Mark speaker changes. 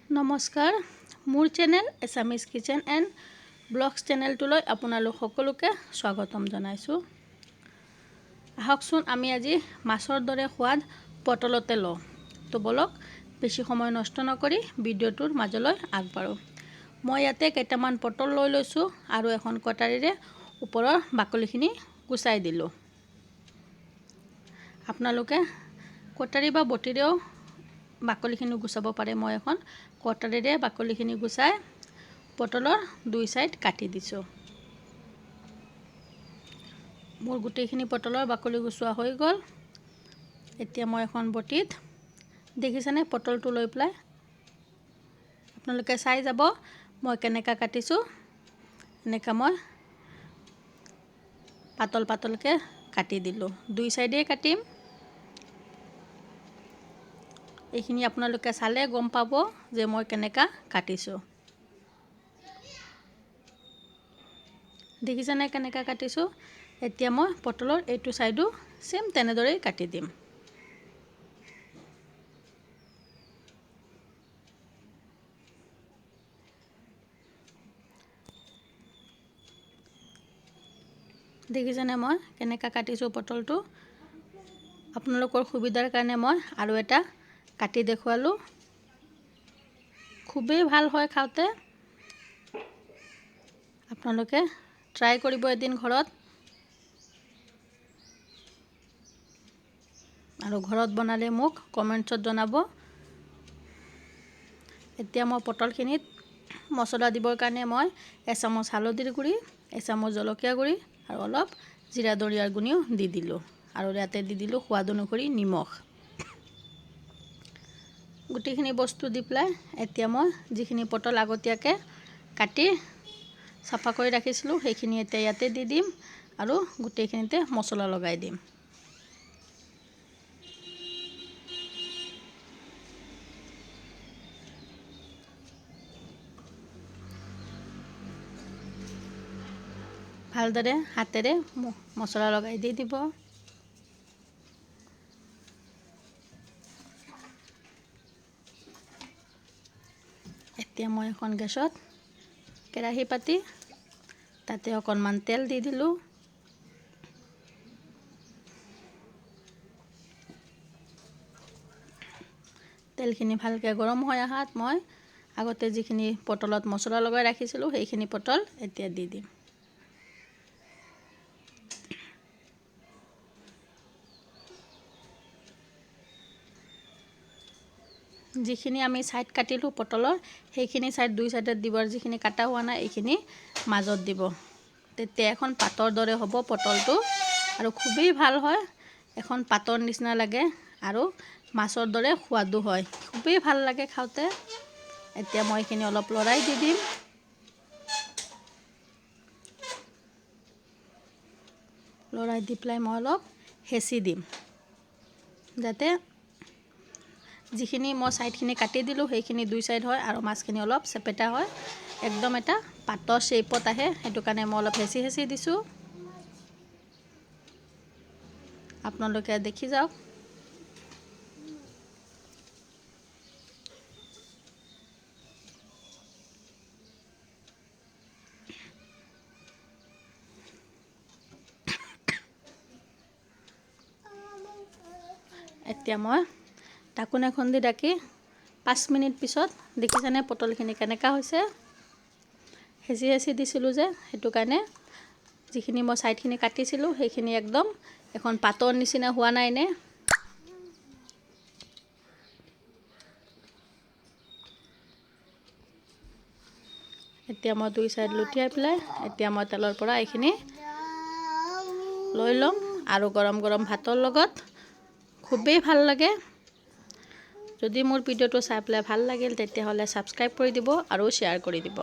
Speaker 1: নমস্কাৰ, মোৰ channel Assamese kitchen and blogs চেনেলটোলৈ আপোনালোক সকলোকে স্বাগতম জনাইছোঁ। আহকচোন আমি আজি মাছৰ দৰে সোৱাদ পটলতে লওঁ। তো ব'লক, বেছি সময় নষ্ট নকৰি ভিডিঅ'টোৰ মাজলৈ আগবাঢ়োঁ। মই ইয়াতে কেইটামান পটল লৈ লৈছোঁ আৰু এখন কটাৰীৰে ওপৰৰ বাকলিখিনি গুচাই দিলোঁ। আপোনালোকে কটাৰী বা বটিৰেও বাকলিখিনি গুচাব পাৰে। মই এখন কটাৰীৰে বাকলিখিনি গুচাই পটলৰ দুই চাইড কাটি দিছোঁ। মোৰ গোটেইখিনি পটলৰ বাকলি গুচোৱা হৈ গ'ল। এতিয়া মই এখন বটিত, দেখিছেনে, পটলটো লৈ পেলাই আপোনালোকে চাই যাব মই কেনেকৈ কাটিছোঁ। এনেকৈ মই পাতল পাতলকৈ কাটি দিলোঁ, দুই চাইডেই কাটিম। এইখিনি আপোনালোকে চালে গম পাব যে মই কেনেকৈ কাটিছোঁ। দেখিছেনে কেনেকৈ কাটিছোঁ? এতিয়া মই পটলৰ এইটো চাইডো ছেম তেনেদৰেই কাটি দিম। দেখিছেনে মই কেনেকৈ কাটিছোঁ পটলটো? আপোনালোকৰ সুবিধাৰ কাৰণে মই আৰু এটা কাটি দেখুৱালোঁ। খুবেই ভাল হয় খাওঁতে, আপোনালোকে ট্ৰাই কৰিব এদিন ঘৰত। আৰু ঘৰত বনালে মোক কমেণ্টছত জনাব। এতিয়া মই পটলখিনিত মছলা দিবৰ কাৰণে মই এচামুচ হালধিৰ গুড়ি, এচামুচ জলকীয়া গুড়ি আৰু অলপ জিৰা ধনিয়াৰ গুড়িও দি দিলোঁ। আৰু ইয়াতে দি দিলোঁ সোৱাদ অনুসৰি নিমখ। গোটেইখিনি বস্তু দি পেলাই এতিয়া মই যিখিনি পটল আগতীয়াকৈ কাটি চাফা কৰি ৰাখিছিলোঁ সেইখিনি এতিয়া ইয়াতে দি দিম আৰু গোটেইখিনিতে মছলা লগাই দিম। ভালদৰে হাতেৰে মছলা লগাই দি দিব। এতিয়া মই এখন গেছত কেৰাহী পাতি তাতে অকণমান তেল দি দিলোঁ। তেলখিনি ভালকৈ গৰম হৈ অহাত মই আগতে যিখিনি পটলত মছলা লগাই ৰাখিছিলোঁ সেইখিনি পটল এতিয়া দি দিম। যিখিনি আমি ছাইড কাটিলোঁ পটলৰ সেইখিনি ছাইড দুই ছাইডত দিব আৰু যিখিনি কাটা হোৱা নাই এইখিনি মাজত দিব। তেতিয়া এখন পাতৰ দৰে হ'ব পটলটো আৰু খুবেই ভাল হয়, এখন পাতৰ নিচিনা লাগে আৰু মাছৰ দৰে সোৱাদো হয়, খুবেই ভাল লাগে খাওঁতে। এতিয়া মই এইখিনি অলপ লৰাই দি দিম। লৰাই দি পেলাই মই অলপ হেঁচি দিম, যাতে যিখিনি মই ছাইডখিনি কাটি দিলোঁ সেইখিনি দুই ছাইড হয় আৰু মাছখিনি অলপ চেপেটা হয়, একদম এটা পাতৰ শ্বেপত আহে। সেইটো কাৰণে মই অলপ হেঁচি হেঁচি দিছোঁ, আপোনালোকে দেখি যাওক। এতিয়া মই ঢাকোন এখন দি ঢাকি 5 মিনিট পিছত দেখিছেনে পটলখিনি কেনেকুৱা হৈছে। হেঁচি হেঁচি দিছিলোঁ যে, সেইটো কাৰণে যিখিনি মই ছাইডখিনি কাটিছিলোঁ সেইখিনি একদম এখন পাতৰ নিচিনা হোৱা নাইনে। এতিয়া মই দুই ছাইড লুটিয়াই পেলাই এতিয়া মই তেলৰ পৰা এইখিনি লৈ ল'ম আৰু গৰম গৰম ভাতৰ লগত খুবেই ভাল লাগে। যদি মোৰ ভিডিঅ'টো চাই পেলাই ভাল লাগিল তেতিয়াহ'লে ছাবস্ক্ৰাইব কৰি দিব আৰু শ্বেয়াৰ কৰি দিব।